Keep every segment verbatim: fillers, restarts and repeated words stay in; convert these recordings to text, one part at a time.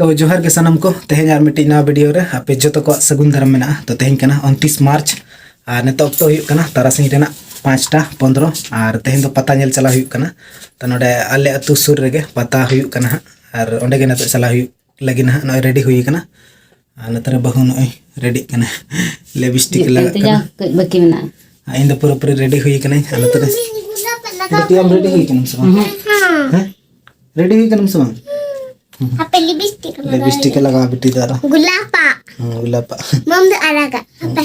ᱛᱚ ᱡᱚᱦᱟᱨ ᱜᱮ ᱥᱟᱱᱟᱢ ᱠᱚ, ᱛᱮᱦᱮᱧ ᱟᱨ ᱢᱤᱫᱴᱤᱡ ᱱᱟᱣᱟ ᱵᱷᱤᱰᱤᱭᱳ ᱨᱮ ᱟᱯᱮ ᱡᱚᱛᱚ ᱠᱚᱣᱟᱜ ᱥᱟᱹᱜᱩᱱ ᱫᱟᱨᱟᱢ ᱢᱮᱱᱟᱜᱼᱟ᱾ ᱛᱚ ᱛᱮᱦᱮᱧ ᱠᱟᱱᱟ ᱩᱱᱛᱤᱥ ᱢᱟᱨᱪ, ᱟᱨ ᱱᱤᱛᱚᱜ ᱚᱠᱛᱚ ᱦᱩᱭᱩᱜ ᱠᱟᱱᱟ ᱛᱟᱨᱟᱥᱤᱧ ᱨᱮᱱᱟᱜ ᱯᱟᱸᱪᱴᱟ ᱯᱚᱱᱫᱽᱨᱚ᱾ ᱟᱨ ᱛᱮᱦᱮᱧ ᱫᱚ ᱯᱟᱛᱟ ᱧᱮᱞ ᱪᱟᱞᱟᱣ ᱦᱩᱭᱩᱜ ᱠᱟᱱᱟ᱾ ᱛᱚ ᱱᱚᱰᱮ ᱟᱞᱮ ᱟᱹᱛᱩ ᱥᱩᱨ ᱨᱮᱜᱮ ᱯᱟᱛᱟ ᱦᱩᱭᱩᱜ ᱠᱟᱱᱟ ᱦᱟᱸᱜ, ᱟᱨ ᱚᱸᱰᱮ ᱜᱮ ᱱᱤᱛᱚᱜ ᱪᱟᱞᱟᱣ ᱦᱩᱭᱩᱜ ᱞᱟᱹᱜᱤᱫ ᱦᱟᱸᱜ᱾ ᱱᱚᱜᱼᱚᱭ ᱨᱮᱰᱤ ᱦᱩᱭ ᱠᱟᱱᱟ, ᱟᱨ ᱱᱚᱛᱮ ᱨᱮ ᱵᱟᱹᱦᱩ ᱱᱚᱜᱼᱚᱭ ᱨᱮᱰᱤᱜ ᱠᱟᱱᱟ᱾ ᱞᱤᱯᱥᱴᱤᱠ ᱞᱟᱜᱟᱜ ᱠᱟᱱᱟ᱾ ᱠᱟᱹᱡ ᱵᱟᱹᱠᱤ ᱢᱮᱱᱟᱜᱼᱟ᱾ ᱟᱨ ᱤᱧ ᱫᱚ ᱯᱩᱨᱟᱹᱯᱩᱨᱤ ᱨᱮᱰᱤ ᱦᱩᱭ ᱠᱟᱹᱱᱟᱹᱧ᱾ ᱟᱨ ᱱᱚᱛᱮ ᱨᱮ ᱵᱤᱴᱤ, ᱟᱢ ᱨᱮᱰᱤ ᱦᱩᱭ ᱠᱟᱱᱟᱢ ᱥᱮ ᱵᱟᱝ? ᱦᱮᱸ? ᱨᱮᱰᱤ ᱦᱩᱭ ᱠᱟᱱᱟᱢ ᱥᱮ ᱵᱟᱝ? ᱦᱟᱯᱮ ᱞᱤᱯᱥᱴᱤᱠ ᱞᱟᱜᱟᱣ ᱞᱤᱯᱥᱴᱤᱠ ᱮ ᱞᱟᱜᱟᱣᱟ ᱵᱤᱴᱤ ᱫᱚ ᱟᱨᱚ᱾ ᱜᱩᱞᱟᱯᱟᱜ᱾ ᱦᱮᱸ, ᱜᱩᱞᱟᱯᱟᱜ᱾ ᱢᱟᱢ ᱫᱚ ᱟᱨᱟᱜᱟᱜ᱾ ᱦᱟᱯᱮ᱾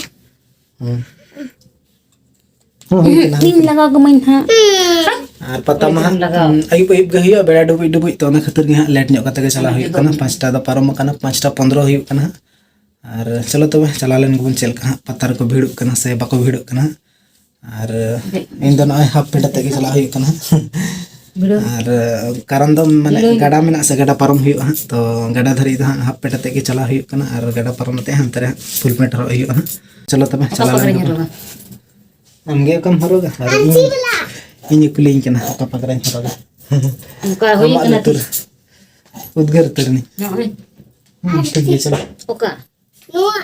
ᱦᱮᱸ᱾ ᱦᱮᱸ, ᱦᱩᱭ ᱠᱟᱱᱟ, ᱦᱩᱭ ᱤᱧ ᱠᱟᱱᱟ᱾ ᱞᱟᱜᱟᱣ ᱠᱟᱹᱢᱟᱹᱧ ᱦᱟᱸᱜ᱾ ᱟᱨ ᱯᱟᱛᱟ ᱢᱟ ᱦᱟᱸᱜ, ᱞᱟᱜᱟᱣ᱾ ᱦᱩᱸ, ᱟᱹᱭᱩᱵ ᱟᱹᱭᱩᱵ ᱜᱮ ᱦᱩᱭᱩᱜᱼᱟ, ᱵᱮᱲᱟ ᱰᱩᱵᱩᱡ ᱰᱩᱵᱩᱡ, ᱛᱚ ᱚᱱᱟ ᱠᱷᱟᱹᱛᱤᱨ ᱜᱮ ᱦᱟᱸᱜ ᱞᱮᱴ ᱧᱚᱜ ᱠᱟᱛᱮ ᱜᱮ ᱪᱟᱞᱟᱣ ᱦᱩᱭᱩᱜ ᱠᱟᱱᱟ᱾ ᱯᱟᱸᱪᱴᱟ ᱫᱚ ᱯᱟᱨᱚᱢ ᱟᱠᱟᱱᱟ, ᱯᱟᱸᱪᱴᱟ ᱯᱚᱱᱫᱽᱨᱚ ᱦᱩᱭᱩᱜ ᱠᱟᱱᱟ ᱦᱟᱸᱜ᱾ ᱟᱨ ᱪᱚᱞᱚ ᱛᱚᱵᱮ ᱪᱟᱞᱟᱣ ᱞᱮᱱ ᱜᱮᱵᱚᱱ ᱪᱮᱫ ᱞᱮᱠᱟ ᱦᱟᱸᱜ ᱯᱟᱛᱟ ᱨᱮᱠᱚ ᱵᱷᱤᱲᱚᱜ ᱠᱟᱱᱟ ᱥᱮ ᱵᱟᱠᱚ ᱵᱷᱤᱲᱚᱜ ᱠᱟᱱᱟ ᱦᱟᱸᱜ᱾ ᱟᱨ ᱤᱧ ᱫᱚ ᱱᱚᱜᱼᱚᱭ ᱦᱟᱯ ᱯᱮᱱᱴ ᱟᱛᱮ ᱜᱮ ᱪᱟᱞᱟᱜ ᱦᱩᱭᱩᱜ ᱠᱟᱱᱟ᱾ ᱵᱷᱤᱲᱚᱜ᱾ ᱟᱨ ᱠᱟᱨᱚᱱ ᱫᱚ ᱢᱟᱱᱮ ᱵᱷᱤᱲᱚᱜ᱾ ᱜᱟᱰᱟ ᱢᱮᱱᱟᱜᱼᱟ ᱥᱮ, ᱜᱟᱰᱟ ᱯᱟᱨᱚᱢ ᱦᱩᱭᱩᱜᱼᱟ ᱦᱟᱸᱜ, ᱛᱚ ᱜᱟᱰᱟ ᱫᱷᱟᱹᱨᱤᱡ ᱫᱚ ᱦᱟᱸᱜ ᱦᱟᱯ ᱯᱮᱱᱴ ᱟᱛᱮ ᱜᱮ ᱪᱟᱞᱟᱜ ᱦᱩᱭᱩᱜ ᱠᱟᱱᱟ᱾ ᱟᱨ ᱜᱟᱰᱟ ᱯᱟᱨᱚᱢ ᱠᱟᱛᱮ ᱦᱟᱱᱛᱮ ᱨᱮ ᱦᱟᱸᱜ ᱯᱷᱩᱞ ᱯᱮᱱᱴ ᱦᱚᱨᱚᱜ ᱦᱩᱭᱩᱜᱼᱟ ᱦᱟᱸᱜ᱾ ᱪᱚᱞᱚ ᱛᱚᱵᱮ ᱚᱠᱟ ᱪᱟᱞᱟᱣ ᱞᱮᱱ ᱯᱟᱛᱟᱨᱤᱧ ᱜᱮᱵᱚᱱ᱾ ᱦᱚᱨᱚᱜᱟ? ᱟᱢ ᱜᱮ ᱚᱠᱟᱢ ᱦᱚᱨᱚᱜᱟ? ᱟᱨ ᱤᱧ, ᱤᱧ ᱮ ᱠᱩᱞᱤᱧ ᱠᱟᱱᱟ ᱚᱠᱟ ᱯᱟᱜᱽᱨᱟᱧ ᱦᱚᱨᱚᱜᱟ᱾ ᱚᱱᱠᱟ ᱦᱩᱭ ᱟᱢᱟᱜ ᱠᱟᱱᱟ ᱞᱩᱛᱩᱨ ᱛᱤᱥ? ᱩᱫᱽᱜᱟᱹᱨ ᱩᱛᱟᱹᱨ ᱮᱱᱟᱹᱧ᱾ ᱱᱚᱜᱼᱚᱭ᱾ ᱦᱩᱸ, ᱴᱷᱤᱠ ᱜᱮᱭᱟ, ᱪᱚᱞᱚ᱾ ᱚᱠᱟ?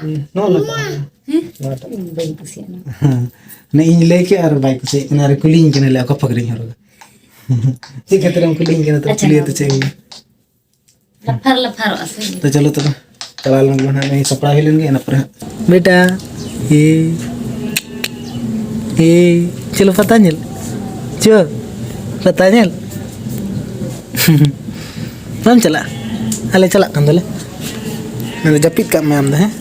ᱦᱩᱸ, ᱱᱚᱣᱟ ᱱᱚᱣᱟ᱾ ᱦᱮᱸ? ᱱᱚᱣᱟᱴᱟᱜ᱾ ᱵᱟᱹᱧ ᱠᱩᱥᱤᱭᱟᱜᱼᱟ ᱱᱚᱣᱟ᱾ ᱦᱮᱸ᱾ ᱢᱟᱱᱮ ᱤᱧ ᱞᱟᱹᱭ ᱠᱮᱜᱼᱟ ᱟᱨ ᱵᱟᱭ ᱠᱩᱥᱤᱭᱟᱜ ᱠᱟᱱᱟ, ᱟᱨ ᱠᱩᱞᱤᱧ ᱠᱟᱱᱟ, ᱞᱟᱹᱭ, "ᱚᱠᱟ ᱯᱟᱜᱽᱨᱤᱧ ᱦᱚᱨᱚᱜᱟ?" ᱪᱮᱫ ᱠᱷᱟᱹᱛᱤᱨᱮᱢ ᱠᱩᱞᱤᱧ ᱠᱟᱱᱟ? ᱛᱚ ᱟᱪᱪᱷᱟ, ᱠᱩᱞᱤ ᱱᱚᱣᱟ ᱟᱛᱮ ᱪᱮᱫ ᱦᱩᱭᱩᱜᱼᱟ? ᱞᱟᱯᱷᱟᱨ ᱞᱟᱯᱷᱟᱨᱚᱜᱼᱟ ᱥᱮ? ᱛᱚ ᱪᱚᱞᱚ ᱛᱚᱵᱮ, ᱪᱟᱞᱟᱣ ᱞᱮᱱ ᱜᱮ ᱱᱟᱦᱟᱜ, ᱱᱩᱭ ᱥᱟᱯᱲᱟᱣ ᱦᱩᱭ ᱞᱮᱱ ᱜᱮ, ᱤᱱᱟᱹ ᱯᱚᱨᱮ ᱦᱟᱸᱜ᱾ ᱵᱮᱴᱟ, ᱮ, ᱮ, ᱪᱚᱞᱚ ᱯᱟᱛᱟ ᱧᱮᱞ᱾ ᱪᱚ, ᱯᱟᱛᱟ ᱧᱮᱞ᱾ ᱵᱟᱢ ᱪᱟᱞᱟᱜᱼᱟ? ᱟᱞᱮ ᱪᱟᱞᱟᱜ ᱠᱟᱱ ᱫᱚᱞᱮ᱾ ᱟᱫᱚ ᱡᱟᱹᱯᱤᱫ ᱠᱟᱜ ᱢᱮ ᱟᱢ ᱫᱚ, ᱦᱮᱸ?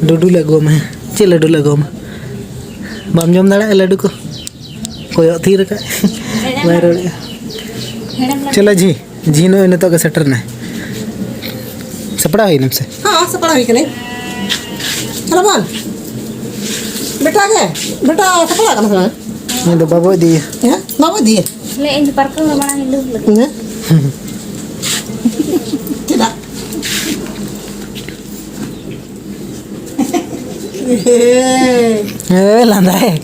ᱰᱩᱰᱩ ᱞᱮ ᱟᱹᱜᱩᱣᱟᱢᱟ, ᱦᱮᱸ? ᱪᱮᱫ ᱞᱟᱹᱰᱩ ᱞᱮ ᱟᱹᱜᱩᱣᱟᱢᱟ? ᱵᱟᱢ ᱡᱚᱢ ᱫᱟᱲᱮᱭᱟᱜᱼᱟ ᱞᱟᱹᱰᱩ ᱠᱚ? ᱠᱚᱭᱚᱜ ᱛᱷᱤᱨ ᱟᱠᱟᱫ᱾ ᱵᱟᱭ ᱨᱚᱲᱮᱫᱼᱟ᱾ ᱪᱚᱞᱚ ᱡᱷᱤ, ᱡᱷᱤ ᱱᱚᱜᱼᱚᱭ ᱱᱤᱛᱚᱜ ᱜᱮ ᱥᱮᱴᱮᱨ ᱮᱱᱟᱭ᱾ ᱥᱟᱯᱲᱟᱣ ᱦᱩᱭ ᱮᱱᱟᱢ ᱥᱮ? ᱦᱚᱸ, ᱥᱟᱯᱲᱟᱣ ᱦᱩᱭ ᱠᱟᱹᱱᱟᱹᱧ᱾ ᱪᱚᱞᱚ ᱵᱚᱱ᱾ ᱵᱮᱴᱟ ᱜᱮ, ᱵᱮᱴᱟ ᱥᱟᱯᱲᱟᱣ ᱠᱟᱱᱟ ᱥᱮ ᱵᱟᱝ? ᱩᱱᱤ ᱫᱚ ᱵᱟᱵᱚ ᱤᱫᱤᱭᱮᱭᱟ᱾ ᱦᱮᱸ? ᱵᱟᱵᱚ ᱤᱫᱤᱭᱮᱭᱟ᱾ ᱞᱟᱹᱭ ᱤᱧ ᱯᱟᱨᱠᱚᱢ ᱨᱮ ᱢᱟᱲᱟᱝ ᱤᱧ ᱫᱩᱲᱩᱵ ᱞᱟᱹᱜᱤᱫ᱾ ᱦᱮᱸ? ᱪᱮᱫᱟᱜ? ᱦᱮᱸ, ᱞᱟᱸᱫᱟᱭ᱾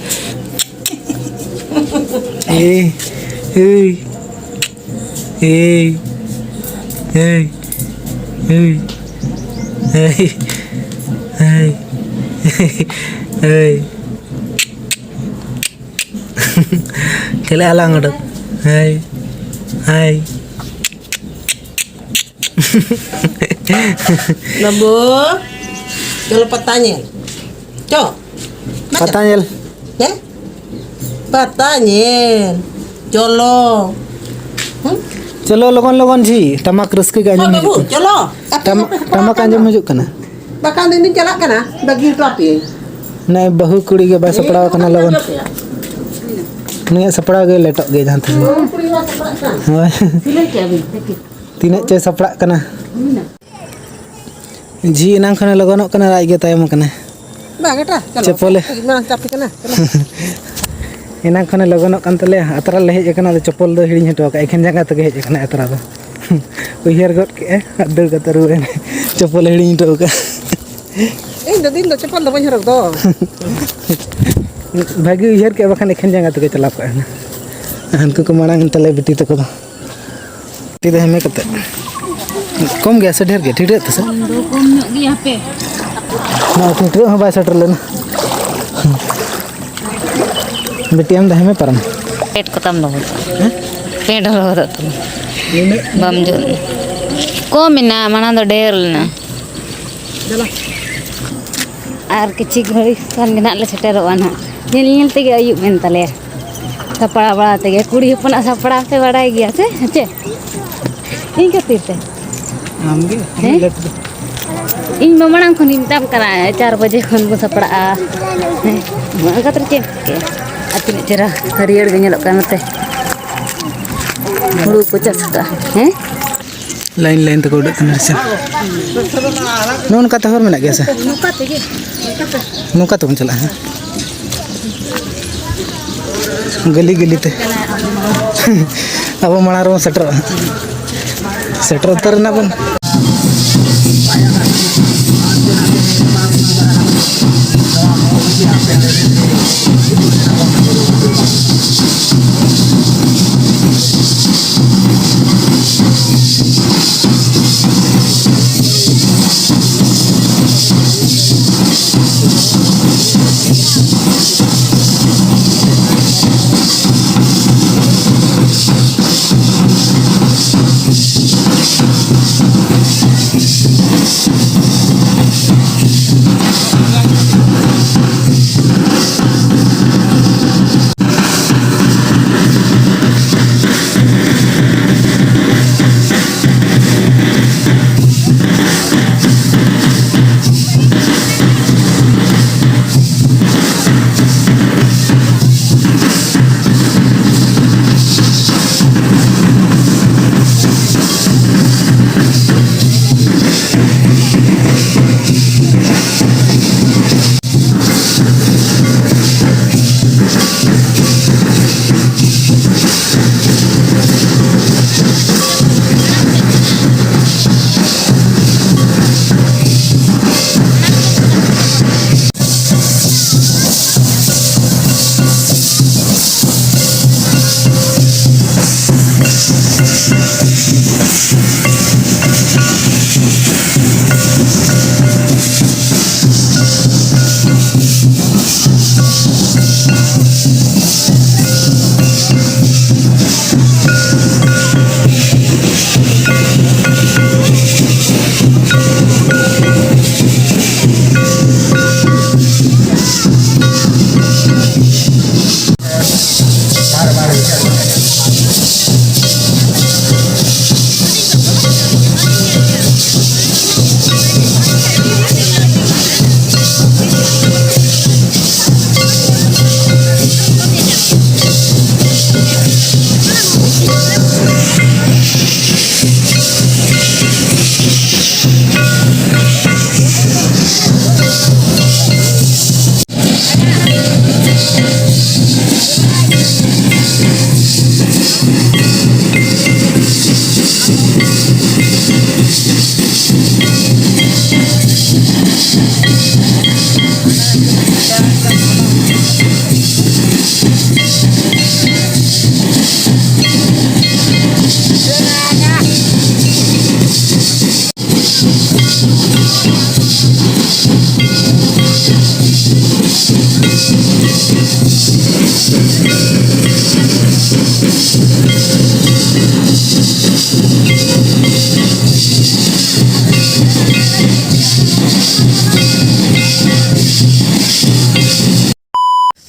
ᱮᱭ, ᱮᱭ, ᱮᱭ, ᱮᱭ᱾ ᱦᱮᱭ, ᱦᱮᱭ, ᱦᱮᱭ, ᱦᱮᱭ᱾ ᱠᱷᱮᱞᱮ ᱟᱞᱟᱝ ᱩᱰᱩᱠ᱾ ᱦᱮᱭ, ᱦᱮᱭ᱾ ᱵᱟᱹᱵᱩ, ᱪᱚᱞᱚ ᱯᱟᱛᱟ ᱧᱮᱞ᱾ ᱪᱚ᱾ ᱯᱟᱛᱟ ᱧᱮᱞ᱾ ᱦᱮᱸ? ᱯᱟᱛᱟ ᱧᱮᱞ᱾ ᱪᱚᱞᱚ᱾ ᱦᱩᱸ? ᱪᱚᱞᱚ, ᱞᱚᱜᱚᱱ ᱞᱚᱜᱚᱱ ᱡᱷᱤ, ᱴᱟᱢᱟᱠ ᱨᱟᱹᱥᱠᱟᱹ ᱜᱮ ᱦᱳᱭ ᱟᱸᱡᱚᱢ ᱵᱟᱹᱵᱩ, ᱦᱤᱡᱩᱜ ᱠᱟᱱᱟ᱾ ᱪᱚᱞᱚ᱾ ᱟᱯᱮ ᱴᱟᱢ-, ᱫᱚᱯᱮ ᱥᱟᱯᱲᱟᱣ ᱴᱟᱢᱟᱠ ᱟᱠᱟᱱ ᱟᱸᱡᱚᱢ ᱫᱚ᱾ ᱦᱤᱡᱩᱜ ᱠᱟᱱᱟ᱾ ᱵᱟᱠᱷᱟᱱ ᱫᱚ ᱤᱧ ᱫᱩᱧ ᱪᱟᱞᱟᱜ ᱠᱟᱱᱟ, ᱵᱟᱹᱜᱤ ᱦᱚᱴᱚ ᱟᱯᱮᱭᱟᱹᱧ᱾ ᱱᱮ ᱵᱟᱹᱦᱩ ᱠᱩᱲᱤ ᱜᱮ ᱵᱟᱭ ᱥᱟᱯᱲᱟᱣ ᱟᱠᱟᱱᱟ ᱞᱚᱜᱚᱱ᱾ ᱩᱱᱤᱭᱟᱜ ᱥᱟᱯᱲᱟᱣ ᱜᱮ ᱞᱮᱴᱚᱜ ᱜᱮᱭᱟ ᱡᱟᱦᱟᱸ ᱛᱤᱥ ᱜᱮ᱾ ᱦᱳᱭ᱾ ᱛᱤᱱᱟᱹᱜ ᱪᱚᱭ ᱥᱟᱯᱲᱟᱜ ᱠᱟᱱᱟ᱾ ᱡᱷᱤ ᱮᱱᱟᱝ ᱠᱷᱚᱱᱮ ᱞᱚᱜᱚᱱᱚᱜ ᱠᱟᱱᱟ, ᱟᱡ ᱜᱮ ᱛᱟᱭᱚᱢ ᱟᱠᱟᱱᱟᱭ᱾ ᱵᱟᱝ, ᱮᱴᱟ, ᱪᱚᱞᱚ᱾ ᱪᱚᱯᱚᱞᱮ᱾ ᱢᱟᱲᱟᱝ ᱪᱟᱯᱮ ᱠᱟᱱᱟ, ᱪᱚᱞᱚ᱾ ᱮᱱᱟᱝ ᱠᱷᱚᱱᱮ ᱞᱚᱜᱚᱱᱚᱜ ᱠᱟᱱ ᱛᱟᱞᱮᱭᱟ, ᱟᱛᱨᱟ ᱞᱮ ᱦᱮᱡ ᱟᱠᱟᱱᱟ, ᱟᱫᱚ ᱪᱚᱯᱚᱞ ᱫᱚ ᱦᱤᱲᱤᱧ ᱦᱚᱴᱚ ᱟᱠᱟᱫᱼᱟ, ᱮᱠᱷᱮᱱ ᱡᱟᱸᱜᱟ ᱛᱮᱜᱮ ᱦᱮᱡ ᱟᱠᱟᱱᱟ ᱟᱛᱨᱟ ᱫᱚ᱾ ᱩᱭᱦᱟᱹᱨ ᱜᱚᱫ ᱠᱮᱫᱼᱟᱭ ᱟᱨ ᱫᱟᱹᱲ ᱠᱟᱛᱮ ᱨᱩᱣᱟᱹᱲ ᱮᱱᱟᱭ, ᱪᱚᱯᱚᱞᱮ ᱦᱤᱲᱤᱧ ᱦᱚᱴᱚ ᱟᱠᱟᱫᱼᱟ᱾ ᱤᱧ ᱫᱚ ᱫᱤᱱ ᱫᱚ ᱪᱚᱯᱚᱞ ᱫᱚ ᱵᱟᱹᱧ ᱦᱚᱨᱚᱜ ᱫᱚ᱾ ᱵᱷᱟᱹᱜᱤ ᱩᱭᱦᱟᱹᱨ ᱠᱮᱫᱼᱟ, ᱵᱟᱠᱷᱟᱱ ᱮᱠᱷᱮᱱ ᱡᱟᱸᱜᱟ ᱛᱮᱜᱮ ᱪᱟᱞᱟᱣ ᱠᱚᱜᱼᱟ ᱦᱩᱱᱟᱹᱝ᱾ ᱦᱟᱱᱠᱩ ᱠᱚ ᱢᱟᱲᱟᱝ ᱮᱱ ᱛᱟᱞᱮᱭᱟ ᱵᱤᱴᱤ ᱛᱟᱠᱚ ᱫᱚ᱾ ᱛᱤ ᱫᱚ ᱦᱮᱢᱮ ᱠᱟᱛᱮ᱾ ᱠᱚᱢ ᱜᱮᱭᱟ ᱥᱮ ᱰᱷᱮᱨ ᱜᱮᱭᱟ? ᱴᱷᱤᱴᱲᱟᱹᱜ ᱛᱮ ᱥᱮ? ᱫᱚ ᱠᱚᱢ ᱧᱚᱜ ᱜᱮᱭᱟ ᱦᱟᱯᱮ᱾ ᱱᱚᱣᱟ ᱴᱷᱤᱴᱲᱟᱹᱜ ᱦᱚᱸ ᱵᱟᱭ ᱥᱮᱴᱮᱨ ᱞᱮᱱᱟ᱾ ᱵᱤᱴᱤ, ᱟᱢ ᱫᱚ ᱦᱮᱢᱮ ᱯᱟᱨᱚᱢ᱾ ᱯᱮᱴ ᱠᱚᱛᱟᱢ ᱞᱚᱦᱚᱫᱚᱜᱼᱟ᱾ ᱦᱮᱸ? ᱯᱮᱴ ᱦᱚᱸ ᱞᱚᱦᱚᱫᱚᱜ ᱛᱟᱢᱟ᱾ ᱱᱤᱱᱟᱹᱜ? ᱵᱟᱢ ᱡᱚᱢ᱾ ᱠᱚᱢ ᱮᱱᱟ, ᱢᱟᱲᱟᱝ ᱫᱚ ᱰᱷᱮᱨ ᱞᱮᱱᱟ᱾ ᱫᱮᱞᱟ᱾ ᱟᱨ ᱠᱤᱪᱷᱤ ᱜᱷᱟᱹᱲᱤ ᱠᱷᱟᱱ ᱜᱮ ᱱᱟᱦᱟᱜ ᱞᱮ ᱥᱮᱴᱮᱨᱚᱜᱼᱟ ᱱᱟᱦᱟᱜ᱾ ᱧᱮᱞ ᱧᱮᱞ ᱛᱮᱜᱮ ᱟᱹᱭᱩᱵ ᱮᱱ ᱛᱟᱞᱮᱭᱟ᱾ ᱥᱟᱯᱲᱟᱣ ᱵᱟᱲᱟ ᱛᱮᱜᱮ, ᱠᱩᱲᱤ ᱦᱚᱯᱚᱱᱟᱜ ᱥᱟᱯᱲᱟᱣ ᱯᱮ ᱵᱟᱲᱟᱭ ᱜᱮᱭᱟ ᱥᱮ, ᱦᱮᱸ ᱪᱮ? ᱤᱧ ᱠᱷᱟᱹᱛᱤᱨ ᱛᱮ᱾ ᱟᱢ ᱜᱮ? ᱦᱮᱸ? ᱞᱮᱴ ᱫᱚ᱾ ᱤᱧ ᱢᱟ ᱢᱟᱲᱟᱝ ᱠᱷᱚᱱᱤᱧ ᱢᱮᱛᱟᱢ ᱠᱟᱱᱟ, ᱪᱟᱨ ᱵᱟᱡᱮ ᱠᱷᱚᱱ ᱵᱚ ᱥᱟᱯᱲᱟᱜᱼᱟ᱾ ᱦᱮᱸ, ᱚᱱᱟ ᱠᱟᱛᱮ ᱪᱮᱫ ᱮᱢ ᱪᱤᱠᱟᱹᱭᱟ? ᱟᱨ ᱛᱤᱱᱟᱹᱜ ᱪᱮᱦᱨᱟ ᱦᱟᱹᱨᱭᱟᱹᱲ ᱜᱮ ᱧᱮᱞᱚᱜ ᱠᱟᱱᱟ ᱱᱚᱛᱮ᱾ ᱦᱩᱲᱩ ᱠᱚ ᱪᱟᱥ ᱠᱟᱜᱼᱟ᱾ ᱦᱮᱸ? ᱞᱟᱭᱤᱱ ᱞᱟᱭᱤᱱ ᱛᱮᱠᱚ ᱩᱰᱩᱠ ᱠᱟᱱᱟ ᱥᱮ? ᱱᱚᱜᱼᱚ ᱱᱚᱝᱠᱟ ᱛᱮ ᱦᱚᱨ ᱢᱮᱱᱟᱜ ᱜᱮᱭᱟ ᱥᱮ? ᱱᱚᱝᱠᱟ ᱛᱮᱜᱮ᱾ ᱱᱚᱝᱠᱟ ᱛᱮᱵᱚᱱ ᱪᱟᱞᱟᱜᱼᱟ, ᱦᱮᱸ? ᱜᱟᱹᱞᱤ ᱜᱟᱹᱞᱤ ᱛᱮ᱾ ᱟᱵᱚ ᱢᱟᱲᱟᱝ ᱨᱮᱵᱚᱱ ᱥᱮᱴᱮᱨᱚᱜᱼᱟ, ᱦᱟᱸᱜ᱾ ᱥᱮᱴᱮᱨ ᱩᱛᱟᱹᱨ ᱮᱱᱟ ᱵᱚᱱ᱾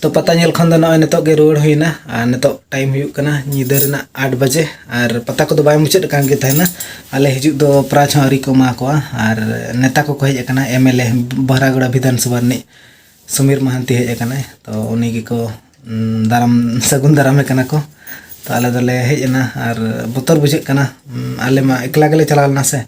ᱛᱚ, ᱯᱟᱛᱟ ᱧᱮᱞ ᱠᱷᱚᱱ ᱫᱚ ᱱᱚᱜᱼᱚᱭ ᱱᱤᱛᱚᱜ ᱜᱮ ᱨᱩᱣᱟᱹᱲ ᱦᱩᱭᱱᱟ᱾ ᱟᱨ ᱱᱤᱛᱚᱜ ᱴᱟᱭᱤᱢ ᱦᱩᱭᱩᱜ ᱠᱟᱱᱟ ᱧᱤᱫᱟᱹ ᱨᱮᱱᱟᱜ ᱟᱴ ᱵᱟᱡᱮ᱾ ᱟᱨ ᱯᱟᱛᱟ ᱠᱚᱫᱚ ᱵᱟᱭ ᱢᱩᱪᱟᱹᱫ ᱟᱠᱟᱱ ᱜᱮ ᱛᱟᱦᱮᱱᱟ᱾ ᱟᱞᱮ ᱦᱤᱡᱩᱜ ᱫᱚ ᱯᱨᱟᱭᱤᱡᱽ ᱦᱚᱸ ᱟᱹᱣᱨᱤ ᱠᱚ ᱮᱢᱟ ᱠᱚᱣᱟ᱾ ᱟᱨ ᱱᱮᱛᱟ ᱠᱚᱠᱚ ᱦᱮᱡ ᱟᱠᱟᱱᱟ, ᱮᱢ ᱮᱞ ᱮ ᱵᱚᱦᱨᱟᱜᱚᱲᱟ ᱵᱤᱫᱷᱟᱱ ᱥᱚᱵᱷᱟ ᱨᱤᱱᱤᱡ ᱥᱚᱢᱤᱨ ᱢᱟᱦᱟᱱᱛᱤ ᱦᱮᱡ ᱟᱠᱟᱱᱟᱭ᱾ ᱛᱚ, ᱩᱱᱤ ᱜᱮᱠᱚ, ᱩᱢ, ᱫᱟᱨᱟᱢ, ᱥᱟᱹᱜᱩᱱ ᱫᱟᱨᱟᱢᱮ ᱠᱟᱱᱟ ᱠᱚ᱾ ᱛᱚ, ᱟᱞᱮ ᱫᱚᱞᱮ ᱦᱮᱡ ᱮᱱᱟ ᱟᱨ ᱵᱚᱛᱚᱨ ᱵᱩᱡᱷᱟᱹᱜ ᱠᱟᱱᱟ᱾ ᱩᱢ, ᱟᱞᱮ ᱢᱟ ᱮᱠᱞᱟ ᱜᱮᱞᱮ ᱪᱟᱞᱟᱣ ᱞᱮᱱᱟ ᱥᱮ᱾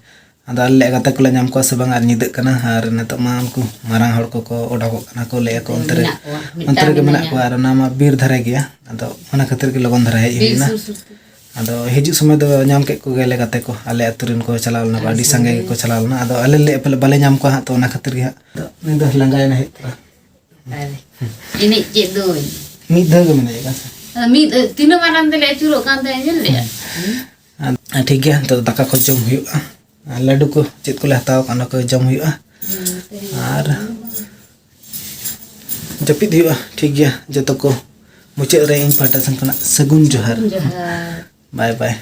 ᱟᱫᱚ ᱟᱞᱮ ᱜᱟᱛᱮ ᱠᱚᱞᱮ ᱧᱟᱢ ᱠᱚᱣᱟ ᱥᱮ ᱵᱟᱝ, ᱟᱨ ᱧᱤᱫᱟᱹᱜ ᱠᱟᱱᱟ, ᱟᱨ ᱱᱤᱛᱚᱜ ᱢᱟ ᱩᱱᱠᱩ ᱢᱟᱨᱟᱝ ᱦᱚᱲ ᱠᱚᱠᱚ ᱚᱰᱚᱠᱚᱜ ᱠᱟᱱᱟ ᱠᱚ, ᱞᱟᱹᱭ ᱟᱠᱚ ᱚᱱᱛᱮ ᱨᱮ, ᱢᱮᱱᱟᱜ ᱠᱚᱣᱟ, ᱚᱱᱛᱮ ᱢᱤᱫᱴᱟᱝ ᱨᱮᱜᱮ ᱜᱮ ᱢᱮᱱᱟᱜ ᱢᱮᱱᱟᱜᱼᱟ᱾ ᱠᱚᱣᱟ, ᱟᱨ ᱚᱱᱟ ᱢᱟ ᱵᱤᱨ ᱫᱷᱟᱨᱮ ᱜᱮᱭᱟ᱾ ᱟᱫᱚ ᱚᱱᱟ ᱠᱷᱟᱹᱛᱤᱨ ᱜᱮ ᱞᱚᱜᱚᱱ ᱫᱷᱟᱨᱟ ᱦᱮᱡ ᱵᱤᱨ ᱦᱩᱭ ᱮᱱᱟ᱾ ᱥᱩᱨ ᱥᱩᱨ ᱛᱮ᱾ ᱟᱫᱚ ᱦᱤᱡᱩᱜ ᱥᱚᱢᱚᱭ ᱫᱚ ᱧᱟᱢ ᱠᱮᱫ ᱠᱚᱜᱮᱭᱟᱞᱮ ᱜᱟᱛᱮ ᱠᱚ, ᱟᱞᱮ ᱟᱹᱛᱩ ᱨᱮᱱ ᱠᱚ ᱪᱟᱞᱟᱣ ᱞᱮᱱᱟ ᱠᱚ, ᱟᱹᱰᱤ ᱟᱹᱰᱤ ᱥᱟᱸᱜᱮ ᱥᱟᱸᱜᱮ᱾ ᱜᱮᱠᱚ ᱪᱟᱞᱟᱣ ᱞᱮᱱᱟ᱾ ᱟᱫᱚ ᱟᱞᱮ ᱞᱮ ᱵᱟᱞᱮ ᱧᱟᱢ ᱠᱚᱣᱟ ᱦᱟᱸᱜ, ᱛᱚ ᱚᱱᱟ ᱠᱷᱟᱹᱛᱤᱨ ᱜᱮ ᱦᱟᱸᱜ᱾ ᱟᱫᱚ ᱩᱱᱤ ᱫᱚ ᱞᱟᱸᱜᱟᱭᱮᱱᱟ ᱦᱮᱡ ᱛᱚᱨᱟ᱾ ᱟᱨ ᱮᱱᱮᱡ ᱪᱮᱫ ᱫᱚ᱾ ᱢᱤᱫ ᱫᱷᱟᱣ ᱜᱮ ᱢᱮᱱᱟᱭ ᱠᱟᱱ ᱥᱮ᱾ ᱢᱤᱫ, ᱛᱤᱱᱟᱹᱜ ᱢᱟᱨᱟᱝ ᱛᱮᱞᱮ ᱟᱹᱪᱩᱨᱚᱜ ᱠᱟᱱ ᱛᱟᱦᱮᱸ, ᱧᱮᱞ ᱞᱮᱜᱼᱟ? ᱟᱨ ᱴᱷᱤᱠ ᱜᱮᱭᱟ, ᱱᱤᱛᱚᱜ ᱫᱟᱠᱟ ᱠᱚ ᱡᱚᱢ ᱦᱩᱭᱩᱜᱼᱟ᱾ ᱟᱨ ᱞᱟᱹᱰᱩ ᱠᱚ ᱪᱮᱫ ᱠᱚᱞᱮ ᱦᱟᱛᱟᱣ ᱠᱟᱜ, ᱚᱱᱟ ᱠᱚ ᱡᱚᱢ ᱦᱩᱭᱩᱜᱼᱟ᱾ ᱟᱨ ᱡᱟᱹᱯᱤᱫ ᱦᱩᱭᱩᱜᱼᱟ᱾ ᱴᱷᱤᱠ ᱜᱮᱭᱟ, ᱡᱚᱛᱚ ᱠᱚ ᱢᱩᱪᱟᱹᱫ ᱨᱮ ᱤᱧ ᱯᱟᱦᱴᱟ ᱥᱮᱱ ᱠᱷᱚᱱᱟᱜ ᱥᱟᱹᱜᱩᱱ ᱡᱚᱦᱟᱨ᱾ ᱡᱚᱦᱟᱨ᱾ ᱵᱟᱭ ᱵᱟᱭ᱾